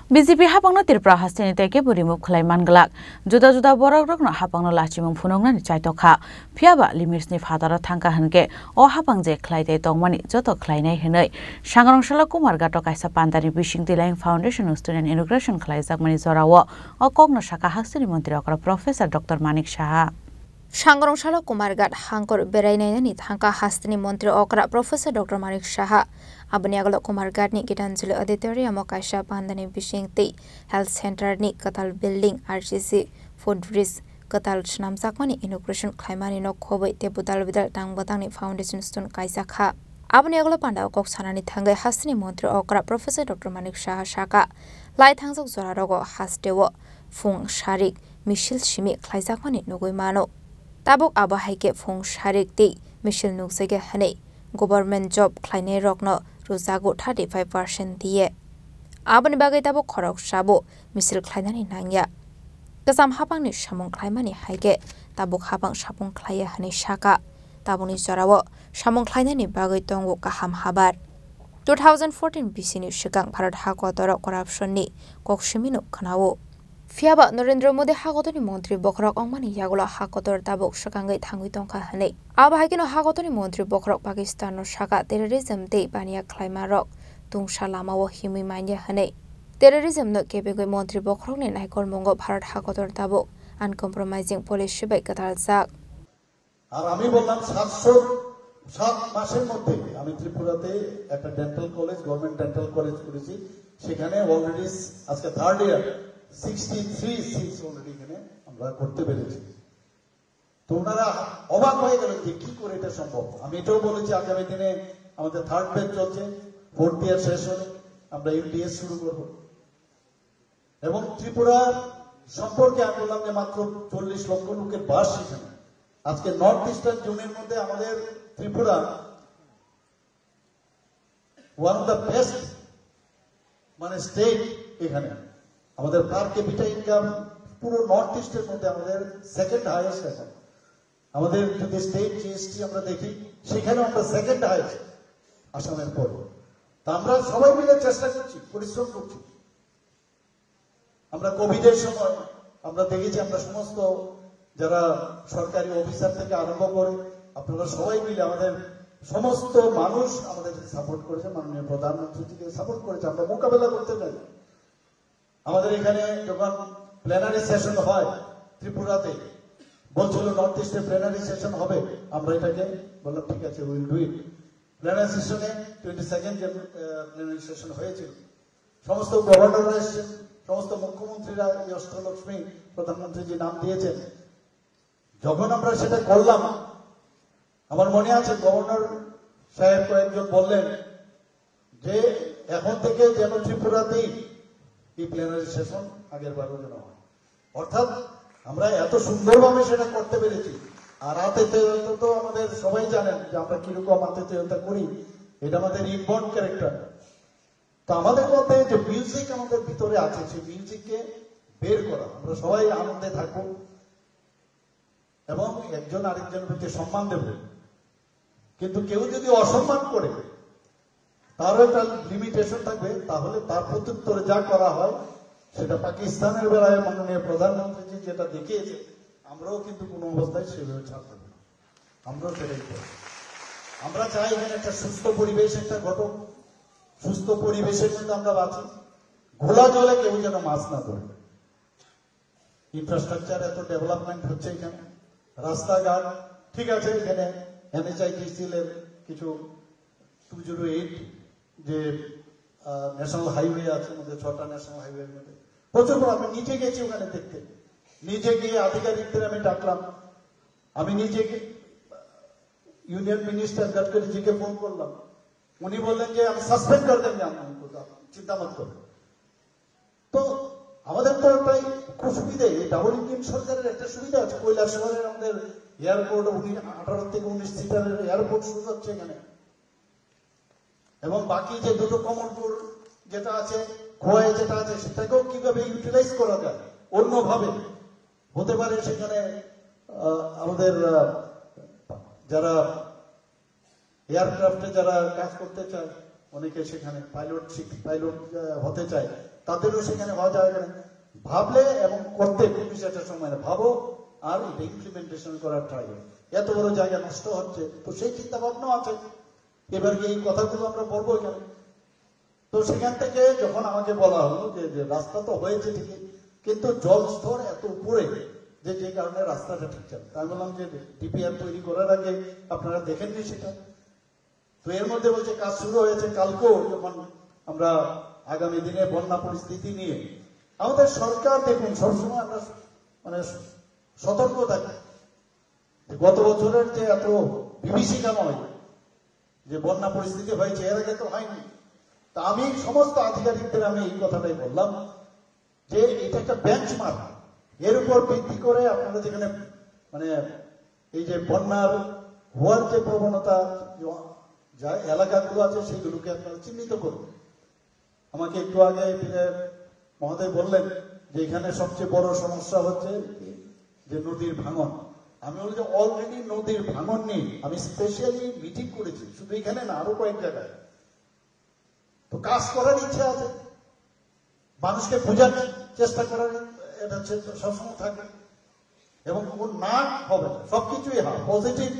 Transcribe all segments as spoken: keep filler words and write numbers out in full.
B J P hapangno Tripura hasteni tei kebo remove khlai man glak. Juda juda borokrokno hapangno lachimung phunuknani chaitokha. Phiyaba limits ni phataro thangkha hwnkhe o hapang je khlai tei tongmani joto khlainai hwnwi Sangrong Salo Kumarghato kaisa pandani bising Tilaing Foundation student inauguration khlaijakmani jorao o kokno sakha hasteni montri okra Professor Doctor Manik Saha. Sangrong Salo Kumarghat hangkor berai nainani thangkha hasteni montri okra Professor Doctor Manik Saha. Aboni agalo Kumarghatni Gitanjali Auditorium o kaisa pandani bising tei Health Center ni kwtal building, R C C footbridge kwtal swnamjakmani inauguration khlaimani no khobwi tei budal budal tang bwtangni foundation stone kaijakha. Aboni agalo pandao kok sanani thangwi hasteni montri okra Professor Doctor Manik Saha saka, lai thangjak jorarogo hasteo phung sarik misil simi khlaijakmani nugwi mano. Tabuk abo hai khe phung sarik tei misil nukjagya hwnwi government job khlainairokno rwjago thirty five percent diye. Aboni bagwi tabuk khoroksabo misil khlainani nangya. Kwcham hapangni samung khlaimani hai khe tabuk hapang sapung khlaiya hwnwi saka. Tabukni jorao samung khlainani bagwi tongo kaham habar. Two thousand fourteen bisini swkang Bharat ha kotoro corruption ni kok simino khwnao. Phiyaba Narendra Modi ha kotorni montri bokhorok wngmani yagulo ha kotor tabuk swkangwi thangwi tongkha hwnwi. Abo hai kheno ha kotorni montri bokhorok Pakistanno saka terrorism tei baniya khlaimarok tungsa lamao himwi manya hwnwi. Terrorism no kebengwi montri bokhorokni naikolmungo Bharat ha kotor tabuk uncompromising policy bai kwtaljak. আর আমি বললাম সাতশো সাত মাসের মধ্যে আমি ত্রিপুরাতে একটা dental college, government dental college করেছি। সেখানে অলরেডি আজকে third year, sixty three seats already এখানে আমরা করতে পেরেছি। তো ওনারা অবাক হয়ে গেলেন যে কি করে এটা সম্ভব। আমি এটাও বলেছি আগামী দিনে আমাদের থার্ড ব্যাচ চলছে, ফোর্থ ইয়ার শেষ হলে আমরা এমবিবিএস শুরু করব। এবং ত্রিপুরা সম্পর্কে আমি বললাম যে মাত্র চল্লিশ লক্ষ লোকের বাস সেখানে। আজকে নর্থ ইস্টার্ন জোনের মধ্যে আমাদের Tripura one of the best মানে স্টেট। এখানে আমাদের পার ক্যাপিটা ইনকাম পুরো নর্থ ইস্টের মধ্যে আমাদের সেকেন্ড হায়েস্ট এখন। আমাদের যদি স্টেট জিএসটি আমরা দেখি, সেখানে আমরা সেকেন্ড হায়েস্ট আসামের পর। তা আমরা সবাই মিলে চেষ্টা করছি, পরিশ্রম করছি। আমরা কোভিডের সময় আমরা দেখেছি, আমরা সমস্ত যারা সরকারি অফিসার থেকে আরম্ভ করে আপনারা সবাই মিলে, আমাদের সমস্ত মানুষ আমাদের সাপোর্ট করেছে, মাননীয় প্রধানমন্ত্রীজিকে সাপোর্ট করেছে, আমরা মোকাবেলা করতে পারি। আমাদের এখানে যখন প্লেনারি সেশন হয় ত্রিপুরাতে, বলছিল নর্থ ইস্টে প্লেনারি সেশন হবে, আমরা এটাকে বললাম ঠিক আছে, উইল ডু ইট। প্লেনারি সেশনে টোয়েন্টি সেকেন্ড যে প্লেনারি সেশন হয়েছিল, সমস্ত গভর্নররা এসেছেন, সমস্ত মুখ্যমন্ত্রীরা এই অষ্টলক্ষ্মী প্রধানমন্ত্রী যে নাম দিয়েছেন, যখন আমরা সেটা করলাম, আমার মনে আছে গভর্নর সাহেব কয়েকজন বললেন যে এখন থেকে যেন ত্রিপুরাতেই এই প্লেনারি সেশন আগের বারও যেন হয়। অর্থাৎ আমরা এত সুন্দরভাবে সেটা করতে পেরেছি। আর আতিথেয়তা তো আমাদের সবাই জানেন যে আমরা কিরকম আতিথেয়তা করি, এটা আমাদের ইনবর্ন ক্যারেক্টার। তো আমাদের মধ্যে যে মিউজিক আমাদের ভিতরে আছে, সেই মিউজিককে বের করা, আমরা সবাই আনন্দে থাকবো এবং একজন আরেকজনের প্রতি সম্মান দেব। কিন্তু কেউ যদি অসম্মান করে, তারও একটা লিমিটেশন থাকবে, তাহলে তার প্রত্যুত্তরে যা করা হয়, সেটা পাকিস্তানের বেলায় মাননীয় প্রধানমন্ত্রীজি যেটা দেখিয়েছে, আমরাও কিন্তু কোনো অবস্থায় সেভাবে ছাড় দেব না। আমরাও সেটাই করব। আমরা চাই এখানে একটা সুস্থ পরিবেশ একটা ঘটুক, সুস্থ পরিবেশের মধ্যে আমরা বাঁচি। ঘোলা জলে কেউ যেন মাছ না ধরে। ইনফ্রাস্ট্রাকচার এত ডেভেলপমেন্ট হচ্ছে এখানে, রাস্তাঘাট ঠিক আছে, এখানে এনএইচআইডিসিএল এর কিছু টু জিরো এইট যে ন্যাশনাল হাইওয়ে আছে, মধ্যে ছটা ন্যাশনাল হাইওয়ের মধ্যে প্রচুর বড়। আমি নিজে গেছি ওখানে দেখতে, নিজে গিয়ে আধিকারিকদের আমি ডাকলাম, আমি নিজে ইউনিয়ন মিনিস্টার গডকরিজিকে ফোন করলাম, উনি বললেন যে আমি সাসপেন্ড করে দেন, আমি চিন্তা মত করবেন। তো আমাদের তো একটাই খুব সুবিধা, এই ডাবল ইঞ্জিন সরকারের একটা সুবিধা আছে। কৈলাসহরের আমাদের এয়ারপোর্ট উনি আঠারো থেকে উনিশ সিটারের এয়ারপোর্ট শুরু হচ্ছে এখানে। এবং বাকি যে দুটো কমলপুর যেটা আছে, খোয়াই যেটা আছে, সেটাকেও কিভাবে ইউটিলাইজ করা যায় অন্যভাবে। হতে পারে সেখানে আহ, আমাদের আহ, যারা এয়ারক্রাফটে যারা কাজ করতে চায়, অনেকে সেখানে পাইলট শিখ- পাইলট আহ, হতে চায়, তাদেরও সেখানে হওয়া যায় না। ভাবলে এবং করতে খুব বেশি একটা সময় না, ভাবো আর এটা ইমপ্লিমেন্টেশন করার ট্রাই করো। এত বড় জায়গা নষ্ট হচ্ছে, তো সেই চিন্তা ভাবনাও আছে। এবার কি এই কথাগুলো আমরা বলবো এখানে? তো সেখান থেকে যখন আমাকে বলা হলো যে, যে রাস্তা তো হয়েছে ঠিকই, কিন্তু জল স্তর এত উপরে যে, যে কারণে রাস্তাটা ঠিক আছে। আমি বললাম যে ডিপিআর তৈরি করার আগে আপনারা দেখেননি সেটা? তো এর মধ্যে বলছে কাজ শুরু হয়েছে কালকেও, যখন আমরা আগামী দিনে বন্যা পরিস্থিতি নিয়ে আমাদের সরকার, দেখুন, সবসময় আমরা মানে সতর্ক থাকি। গত বছরের যে এত বিভীষিকাময় যে বন্যা পরিস্থিতি হয়েছে, এর আগে তো হয়নি। তা আমি সমস্ত আধিকারিকদের আমি এই কথাটাই বললাম যে এটা একটা বেঞ্চমার্ক, এর উপর ভিত্তি করে আপনারা যেখানে মানে এই যে বন্যার হওয়ার যে প্রবণতা, যা এলাকাগুলো আছে সেগুলোকে আপনারা চিহ্নিত করুন। আমাকে একটু আগে বিধায়ক মহোদয় বললেন যে এখানে সবচেয়ে বড় সমস্যা হচ্ছে কি, যে নদীর ভাঙন। আমি বলি যে অলরেডি নদীর ভাঙন নেই, আমি স্পেশালি মিটিং করেছি শুধু এখানে না, আরো কয়েক জায়গায়। তো কাজ করার ইচ্ছা আছে, মানুষকে বোঝার চেষ্টা করার, এটা হচ্ছে সবসময় থাকে। এবং কোন না হবে না, সবকিছুই হয় পজিটিভ।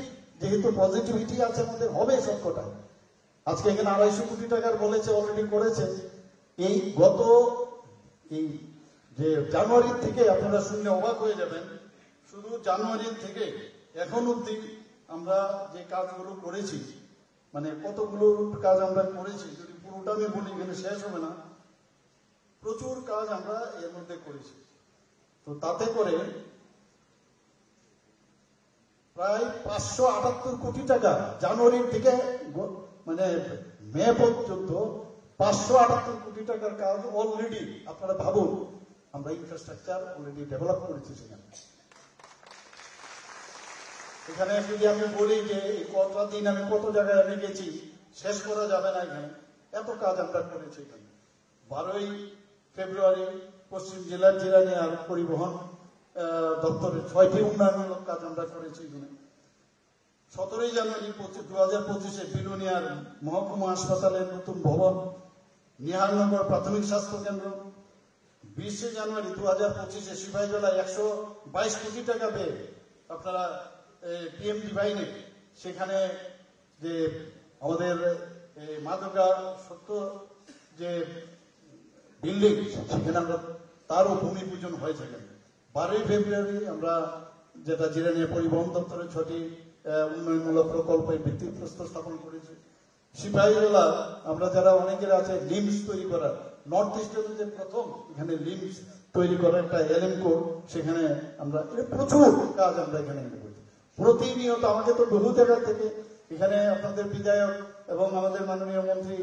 যেহেতু পজিটিভিটি আছে আমাদের, হবে সবকটা। আজকে এখানে আড়াইশো কোটি টাকার বলেছে, অলরেডি করেছে। এই গত এই যে জানুয়ারি থেকে আপনারা শুনলে অবাক হয়ে যাবেন, শুধু জানুয়ারি থেকে এখন অবধি আমরা যে কাজগুলো করেছি, মানে কতগুলো কাজ আমরা করেছি, যদি পুরোটা আমি বলি এখানে শেষ হবে না। প্রচুর কাজ আমরা এর মধ্যে করেছি। তো তাতে করে প্রায় পাঁচশো আটাত্তর কোটি টাকা জানুয়ারি থেকে গ- মানে মে পর্যন্ত পাঁচশো আটাত্তর কোটি টাকার কাজ অলরেডি, আপনারা ভাবুন, আমরা ইনফ্রাস্ট্রাকচার অলরেডি ডেভেলপ করেছি সেখানে। এখানে যদি আমি বলি যে এই কতটা দিন আমি কত জায়গায় আমি গেছি, শেষ করা যাবে না এখানে, এত কাজ আমরা করেছি এখানে। বারোই ফেব্রুয়ারি পশ্চিম জেলার জিরানিয়ার পরিবহন আহ, দপ্তরের ছয়টি উন্নয়নমূলক কাজ আমরা করেছি এখানে। সতেরোই জানুয়ারি পঁচিশ দু হাজার পঁচিশে বিলোনিয়ার মহকুমা হাসপাতালের নতুন ভবন, নিহারনগর প্রাথমিক স্বাস্থ্য কেন্দ্র, বিশে জানুয়ারি দু হাজার পঁচিশে সিপাহীজলা একশো বাইশ কোটি টাকা ব্যয়ে আপনারা পিএম ডিভাইনে সেখানে যে আমাদের এই মাদকা সত্য যে বিল্ডিং, সেখানে আমরা তারও ভূমি পূজন হয়েছে। এখানে বারোই ফেব্রুয়ারি আমরা যেটা জিরানিয়া পরিবহন দপ্তরের ছটি আহ, উন্নয়নমূলক প্রকল্পের ভিত্তিপ্রস্তর স্থাপন করেছি। সিপাহীজলা আমরা যারা অনেকের আছে লিমস তৈরি করার, নর্থ ইস্টের যে প্রথম এখানে লিমস তৈরি করার একটা এলএমকো, সেখানে আমরা এর প্রচুর কাজ আমরা এখানে এনে করছি। প্রতিনিয়ত আমাকে তো বহু জায়গা থেকে এখানে আপনাদের বিধায়ক এবং আমাদের মাননীয় মন্ত্রী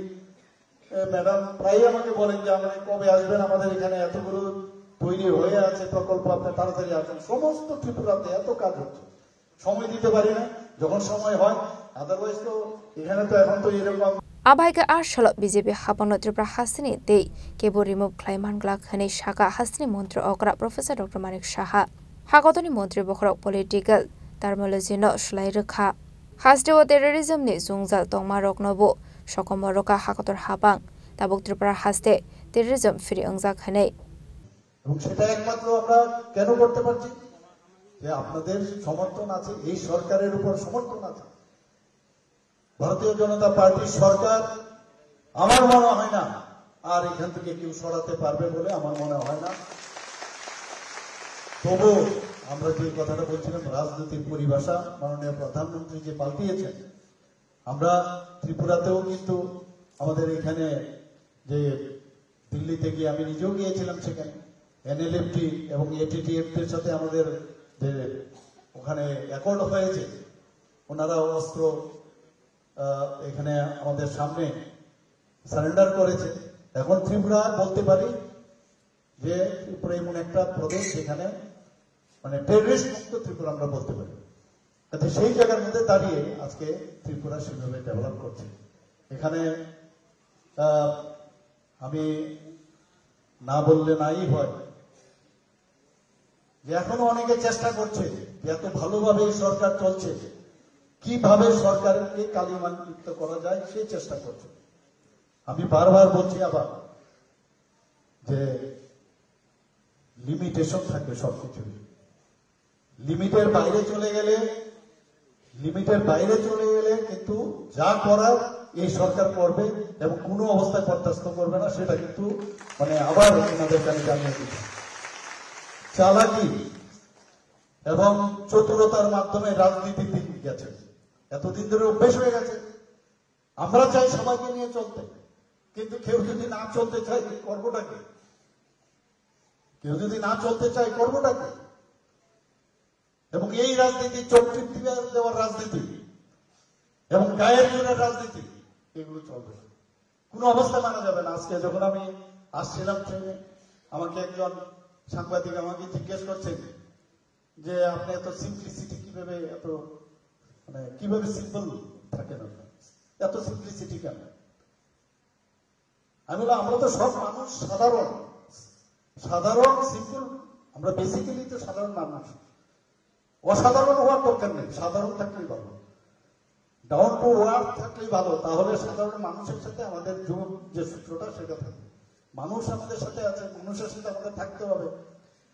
এ, ম্যাডাম প্রায়ই আমাকে বলেন যে আমরা কবে আসবেন, আমাদের এখানে এতগুলো তৈরি হয়ে আছে প্রকল্প, আপনি তাড়াতাড়ি আসুন। সমস্ত ত্রিপুরাতে এত কাজ হচ্ছে, সময় দিতে পারি না, যখন সময় হয়। আদারওয়াইজ তো এখানে তো এখন তো এরকম Abahaikhe a salo B J P hapangno Tripura hasteni tei kebo remove khlai manglak hwnwi sakha hasteni montri okra Professor Doctor Manik Saha. Hakotorni montri bokhorok political terminology no swlai rwkha. Hasteo terrorism ni jwngjal tongmaroknobo sokomorokha hakotor hapang, tabuk Tripura haste terrorism free wngjak hwnwi. এবং সেটা একমাত্র আমরা কেন করতে পারছি? যে আপনাদের সমর্থন আছে, এই সরকারের উপর সমর্থন আছে। ভারতীয় জনতা পার্টির সরকার আমার মনে হয় না আর এখান থেকে কেউ সরাতে পারবে বলে আমার মনে হয় না। তবু আমরা যে কথাটা বলছিলাম, রাজনীতির পরিভাষা মাননীয় প্রধানমন্ত্রী যে পাল্টিয়েছেন, আমরা ত্রিপুরাতেও কিন্তু আমাদের এখানে যে দিল্লিতে গিয়ে আমি নিজেও গিয়েছিলাম সেখানে, এনএলএফটি এবং এটিটিএফ দের সাথে আমাদের যে ওখানে অ্যাকর্ড হয়েছে, ওনারা অস্ত্র আহ, এখানে আমাদের সামনে সারেন্ডার করেছে। এখন ত্রিপুরা বলতে পারি যে ত্রিপুরা এমন একটা প্রদেশ যেখানে মানে টেররিস্ট মুক্ত ত্রিপুরা আমরা বলতে পারি। কাজে সেই জায়গার মধ্যে দাঁড়িয়ে আজকে ত্রিপুরা সেভাবে ডেভেলপ করছে। এখানে আহ, আমি না বললে নাই হয় যে এখনো অনেকে চেষ্টা করছে যে এত ভালোভাবে এই সরকার চলছে, কিভাবে সরকারকে কালিমালিপ্ত করা যায় সেই চেষ্টা করছে। আমি বারবার বলছি আবার, যে লিমিটেশন থাকে সব কিছুর। লিমিটের বাইরে চলে গেলে, লিমিটের বাইরে চলে গেলে কিন্তু যা করার এই সরকার করবে এবং কোনো অবস্থায় বরদাস্ত করবে না, সেটা কিন্তু মানে আবার ওনাদেরকে আমি জানিয়ে দিচ্ছি। চালাকি এবং চতুরতার মাধ্যমে রাজনীতির দিন গেছে, এতদিন ধরে অভ্যেস হয়ে গেছে। আমরা চাই সবাইকে নিয়ে চলতে, কিন্তু কেউ যদি না চলতে চায়, করবোটা কি? কেউ যদি না চলতে চায়, করবোটা কি? এবং এই রাজনীতি, চোখ টিপ দিয়ে দেওয়ার রাজনীতি এবং গায়ের জোরের রাজনীতি, এগুলো চলবে না। কোনো অবস্থা মানা যাবে না। আজকে যখন আমি আসছিলাম ট্রেনে, আমাকে একজন সাংবাদিক আমাকে জিজ্ঞেস করছেন যে, "আপনি এত সিম্পলিসিটি কিভাবে, এত মানে কিভাবে সিম্পল থাকেন আপনার, এত সিম্পলিসিটি কেন?" আমি বললাম, "আমরা তো সব মানুষ সাধারণ, সাধারণ সিম্পল, আমরা বেসিক্যালি তো সাধারণ মানুষ। অসাধারণ হওয়ার দরকার নেই, সাধারণ থাকলেই ভালো, ডাউন টু আর্থ থাকলেই ভালো। তাহলে সাধারণ মানুষের সাথে আমাদের যোগ যে সূত্রটা, সেটা থাকবে। মানুষ আমাদের সাথে আছে, মানুষের সাথে আমাদের থাকতে হবে।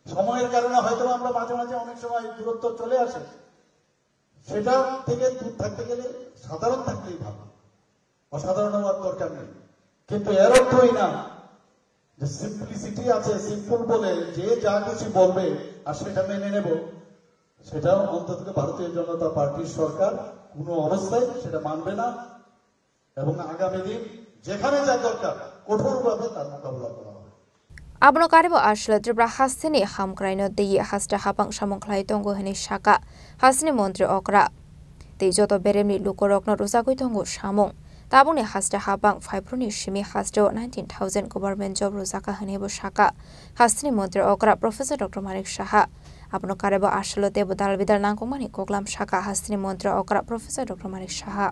সময়ের কারণে হয়তো আমরা মাঝে মাঝে অনেক সময় দূরত্ব চলে আসে, সেটা থেকে দূর থাকতে গেলে সাধারণ থাকলেই ভালো, অসাধারণ হওয়ার দরকার নেই।" কিন্তু এর অর্থই না যে সিম্পলিসিটি আছে, সিম্পল বলে যে যা খুশি বলবে আর সেটা মেনে নেব, সেটাও অন্তত ভারতীয় জনতা পার্টির সরকার কোনো অবস্থায় সেটা মানবে না। এবং আগামী দিন যেখানে যা দরকার, কঠোরভাবে তার মোকাবিলা করা হবে। Abono karibo aswk Tripura hasteni hamkraino tei haste hapang samung khlai tongo hwnwi saka hasteni montri okra tei joto beremni lukurokno rwjagwi tongo samung. Tabukni haste hapang phaiphuruni simi hasteo nineteen thousand government job rwjakha hwnwibo saka hasteni montri okra Professor Doctor Manik Saha. Abono karibo aswk teibo dal bidal nangkukmani koklam saka hasteni montri okra Professor Doctor Manik Saha.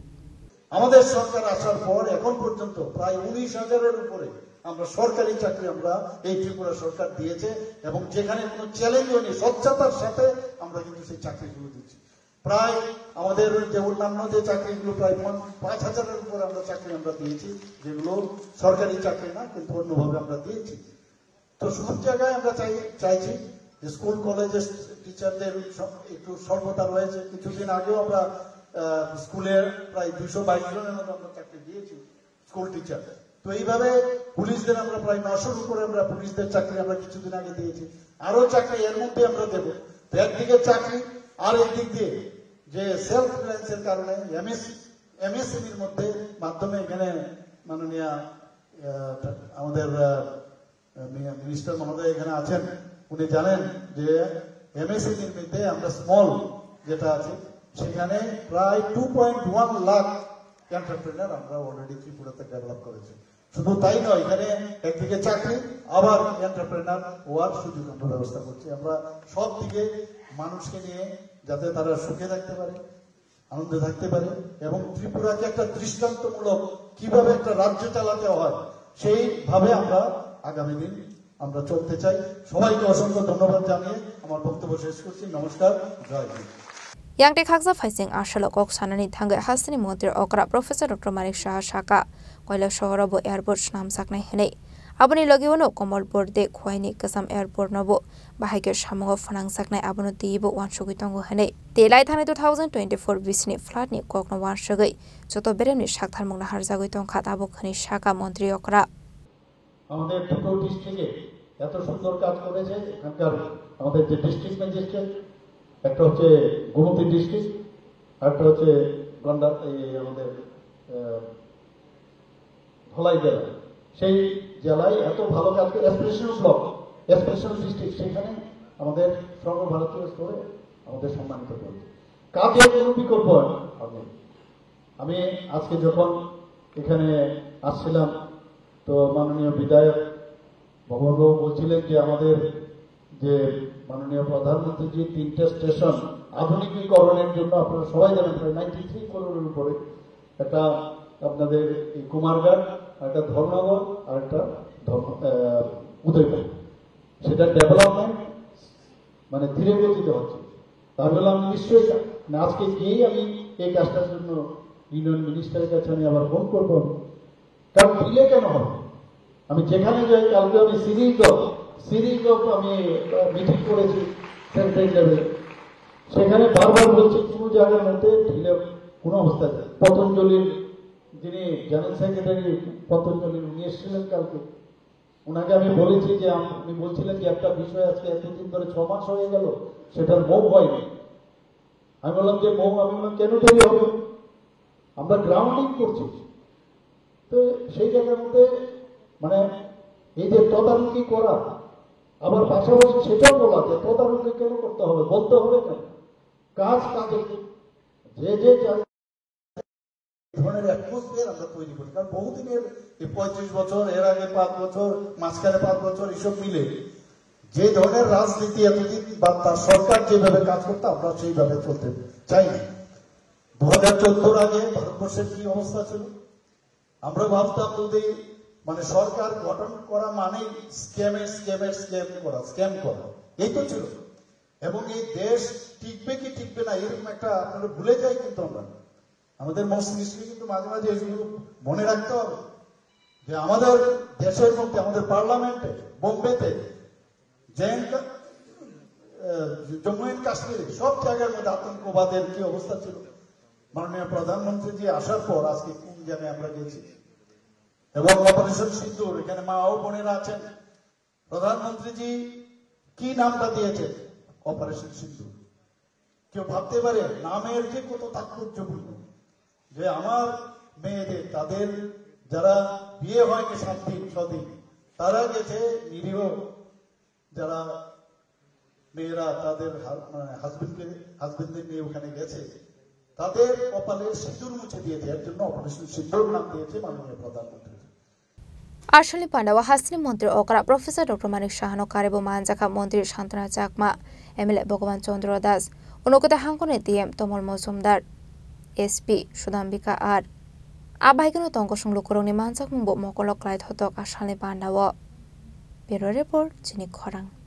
আমাদের সরকার আসার পর এখন পর্যন্ত প্রায় উনিশ হাজারের উপরে আমরা সরকারি চাকরি আমরা এই ত্রিপুরা সরকার দিয়েছে এবং যেখানে কোনো চ্যালেঞ্জ হয়নি, স্বচ্ছতার সাথে আমরা কিন্তু সেই চাকরিগুলো দিচ্ছি। প্রায় আমাদের যে অন্যান্য যে চাকরিগুলো প্রায় পন-, পাঁচ হাজারের উপরে আমরা চাকরি আমরা দিয়েছি, যেগুলো সরকারি চাকরি না, কিন্তু অন্যভাবে আমরা দিয়েছি। তো সব জায়গায় আমরা চাই, চাইছি যে স্কুল কলেজের টিচারদের স-, একটু স্বল্পতা রয়েছে। কিছুদিন আগেও আমরা, আহ, স্কুলের প্রায় দুইশো বাইশ জনের মতো আমরা চাকরি দিয়েছি স্কুল টিচার। তো এইভাবে পুলিশদের আমরা প্রায় নশোর উপরে আমরা পুলিশদের চাকরি আমরা কিছুদিন আগে দিয়েছি, আরো চাকরি এর মধ্যে আমরা দেব। তো একদিকে চাকরি, আর একদিক দিয়ে যে সেলফ রিলায়েন্সের কারণে এমএস এমএসএমইর মধ্যে মাধ্যমে এখানে মাননীয়, আহ, আমাদের, আহ, মি-, মিনিস্টার মহোদয় এখানে আছেন, উনি জানেন যে এমএসএমইর মধ্যে আমরা স্মল যেটা আছে, সেখানে প্রায় টু পয়েন্ট ওয়ান লাখ এন্টারপ্রেনার আমরা অলরেডি ত্রিপুরাতে ডেভেলপ করেছি। শুধু তাই নয়, এখানে একদিকে চাকরি, আবার এন্টারপ্রেনার হওয়ার সুযোগ আমরা ব্যবস্থা করছি। আমরা সব দিকে মানুষকে নিয়ে যাতে তারা সুখে থাকতে পারে, আনন্দে থাকতে পারে এবং ত্রিপুরাকে একটা দৃষ্টান্তমূলক কিভাবে একটা রাজ্য চালাতে হয়, সেইভাবে আমরা আগামী দিন আমরা চলতে চাই। সবাইকে অসংখ্য ধন্যবাদ জানিয়ে আমার বক্তব্য শেষ করছি। নমস্কার, জয় Hind. Yang tei khaksa phaising asalo kok sanani thangwi hasteni montri okra Professor Doctor Manik Saha saka, Koilak sohoro bo airport swnamjaknai hwnwi. Aboni logi uano Komolpur tei Khowai ni kwcham airport no bo bahai khe samungo phwnangjaknai, abono twiwi bo uansugwi tongo hwnwi. Tei lai thani two thousand twenty-four bisini flood ni kokno uansugwi joto beremni saktharmung naharjagwi tongkha tabuk hwnwi saka montri okra. আমাদের দুটো ডিস্ট্রিক্টে এত সুন্দর কাজ করেছে এখানকার আমাদের যে ডিস্ট্রিক্ট ম্যাজিস্ট্রেট, একটা হচ্ছে গোমতী ডিস্ট্রিক্ট, আর একটা হচ্ছে গন্ডা, এই আমাদের, আহ, ধলাই জেলা। সেই জেলায় এত ভালো কাজ করে, স্পেশাল ব্লক, স্পেশাল ডিস্ট্রিক্ট, সেখানে আমাদের সর্বভারতীয় স্তরে আমাদের সম্মানিত করেছে। কাজের কোনো বিকল্প হয় না। আমি আজকে যখন এখানে আসছিলাম, তো মাননীয় বিধায়ক ভগবানবাবু বলছিলেন যে আমাদের যে মাননীয় প্রধানমন্ত্রী যে তিনটে স্টেশন আধুনিকীকরণের জন্য আপনারা সবাই জানেন প্রায় নাইনটি থ্রি করোড়ের উপরে একটা আপনাদের এই কুমারঘাট, একটা ধর্মনগর আর একটা ধর্ম, আহ, উদয়পুর, সেটা ডেভেলপমেন্ট মানে ধীরে গতিতে হচ্ছে। তা আমি বললাম, "নিশ্চয়ই স্যার।" মানে আজকে গিয়েই আমি এই কাজটার জন্য ইউনিয়ন মিনিস্টারের কাছে আমি আবার ফোন করবো, কারণ ডিলে কেন হবে? আমি যেখানে যাই, কালকে আমি সিরিজ অফ সিরিজ অফ আমি মিটিং করেছি সেন্ট্রাল লেভেলে। সেখানে বারবার বলছি, কোনো জায়গার মধ্যে ঢিলে কোনো অবস্থায় নেই। পতঞ্জলির যিনি জেনারেল সেক্রেটারি পতঞ্জলির, উনি এসেছিলেন কালকে। ওনাকে আমি বলেছি যে আম- উনি বলছিলেন যে একটা বিষয় আজকে এতদিন ধরে ছ মাস হয়ে গেল, সেটার মৌ হয়নি। আমি বললাম যে মৌ, আমি বললাম কেন দেরি হবে, আমরা গ্রাউন্ডিং করছি। তো সেই জায়গার মধ্যে মানে এই যে তদারকি করা, আবার পাশাপাশি সেটাও বলা যে তদারকি কেন করতে হবে, বলতে হবে কেন, কাজ কাজে যে যে যা- ধরনের অ্যাটমসফিয়ার আমরা তৈরি করি। কারণ বহুদিনের এই পঁয়ত্রিশ বছর, এর আগে পাঁচ বছর, মাঝখানে পাঁচ বছর, এইসব মিলে যে ধরনের রাজনীতি এতদিন বা তার সরকার যেভাবে কাজ করতো, আমরা সেইভাবে চলতে চাই না। দু হাজার চোদ্দোর আগে ভারতবর্ষের কি অবস্থা ছিল? আমরা ভাবতাম যদি মানে সরকার গঠন করা মানেই স্ক্যামে স্ক্যামের স্ক্যাম করা, স্ক্যাম করা, এই তো ছিল। এবং এই দেশ টিকবে কি টিকবে না, এরকম একটা আপনারা ভুলে যাই কিন্তু আমরা। আমাদের মস্তিষ্কে কিন্তু মাঝে মাঝে এগুলো মনে রাখতে হবে যে আমাদের দেশের মধ্যে, আমাদের পার্লামেন্টে, বোম্বেতে, জে এন্ড কা-, আহ, জম্মু এন্ড কাশ্মীরে সব জায়গার মধ্যে আতঙ্কবাদের কি অবস্থা ছিল। মাননীয় প্রধানমন্ত্রীজি আসার পর আজকে কোন জায়গায় আমরা গেছি, এবং অপারেশন সিন্দুর, এখানে মা ও বোনেরা আছেন, প্রধানমন্ত্রীজি কি নামটা দিয়েছেন? অপারেশন সিন্দুর। কেউ ভাবতে পারে নামের যে কত তাৎপর্যপূর্ণ, যে আমার মেয়েদের, তাদের যারা বিয়ে হয়নি সাত দিন ছ দিন, তারা গেছে নিরীহ, যারা মেয়েরা তাদের হা- মানে হাজবেন্ডকে, হাজবেন্ডদের নিয়ে ওখানে গেছে, তাদের কপালে সিঁদুর মুছে দিয়েছে, এর জন্য অপারেশন সিন্দুর নাম দিয়েছে মাননীয় প্রধানমন্ত্রী। Arsalni pandao hasteni montri okra Professor Doctor Manik Sahano karibo manjakha montri Santana Chakma, M L A Bhagavan Chandra Das, unokota hangkoni D M Tomol Mojumdar, S P Sudambika R. Abaikeno tongkosong lukurokni manjakmungbo mokolo klaithotok asalni pandao. Bureau Report, chini khorang.